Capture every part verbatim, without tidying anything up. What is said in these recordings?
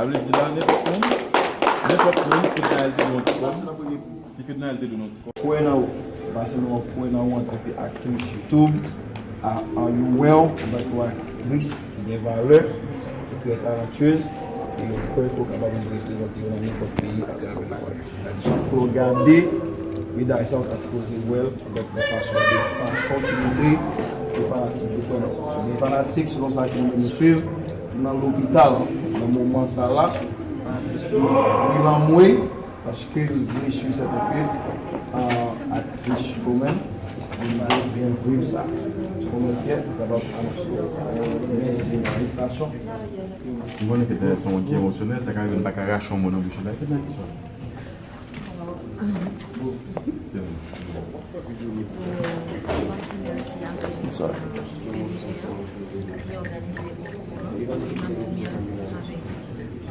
Sa vle di la, nenpòt moun, nenpòt moun, Fednaelle te gen yon ti kòb. Si Fednaelle te gen yon ti kòb. Kwè nan ou. Pase nou kwè nan ou antanke aktris YouTube. A, a, you well, antanke yon aktris ki gen valè, ki trè talantyez, e yo kwè ke w kapab reprezante yo nan nenpòt peyi atravè lemond. Jan ke w gade, medam sa yo ta sipoze wè l, avèk yon fason, de fason ki montre ke fanatik yo kwè nan ou. Si gen fanatik, selon sa ke nou menm nou swiv, nan lopital, nan moman sa la, fanatik yo, li lanmwe, paske l vle swiv sèten ke, ah, aktris yo menm, li vle byen viv sa. Se yon moman fyè, nou kapab anonse w. Mèsi, felisitasyon. M konnen ke Fednaelle se yon moun ki emosyonèl, sa ka rive m pa ka rache yon mo nan bouch li. Fednaelle, kisa w di? Se vre. Mèsi avèk P D G a ki òganize evenman an. E m ap di mèsi avèk,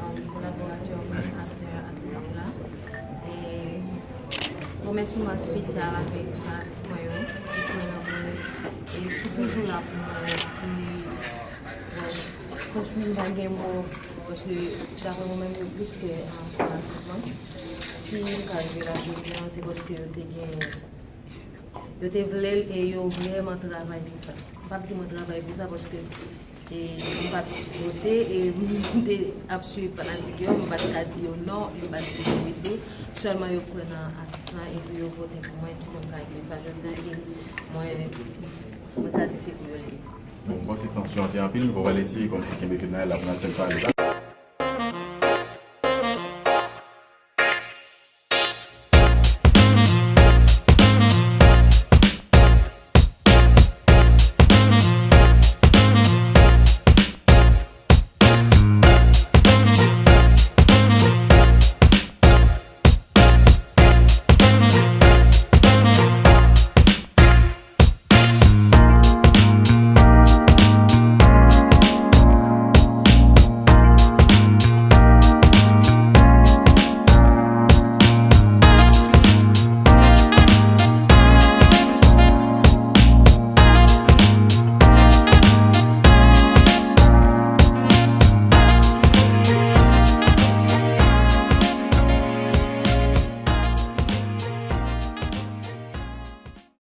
um, kolaboratè mwen, aktè, aktris la. E remèsiman espesyal avèk fanatik mwen yo, ki kwè nan mwen, e ki toujou la pou mwen, ki, bon, franchman, m pa gen mo, paske, daprè mwen menm, yo plis ke, um, fanatik mwen. Si m ka rive la jodi a, se paske yo te gen, yo te vle l e yo vrèman travay pou sa. M p ap di mwen travay pou sa paske, e, m pa t vote e m te ap swiv fanatik yo, m pa t ka di yo non, e m pa t di yo wi tou. Sèlman yo kwè nan atis lan epi yo vote pou mwen, ki fè m ka rive sa jodi a, e mwen, mwen ka di se pou yo l ye. Bon, m panse tansyon an te anpil, men bon, w al eseye kòmsi kenbe Fednaelle la pou n al fè l pale.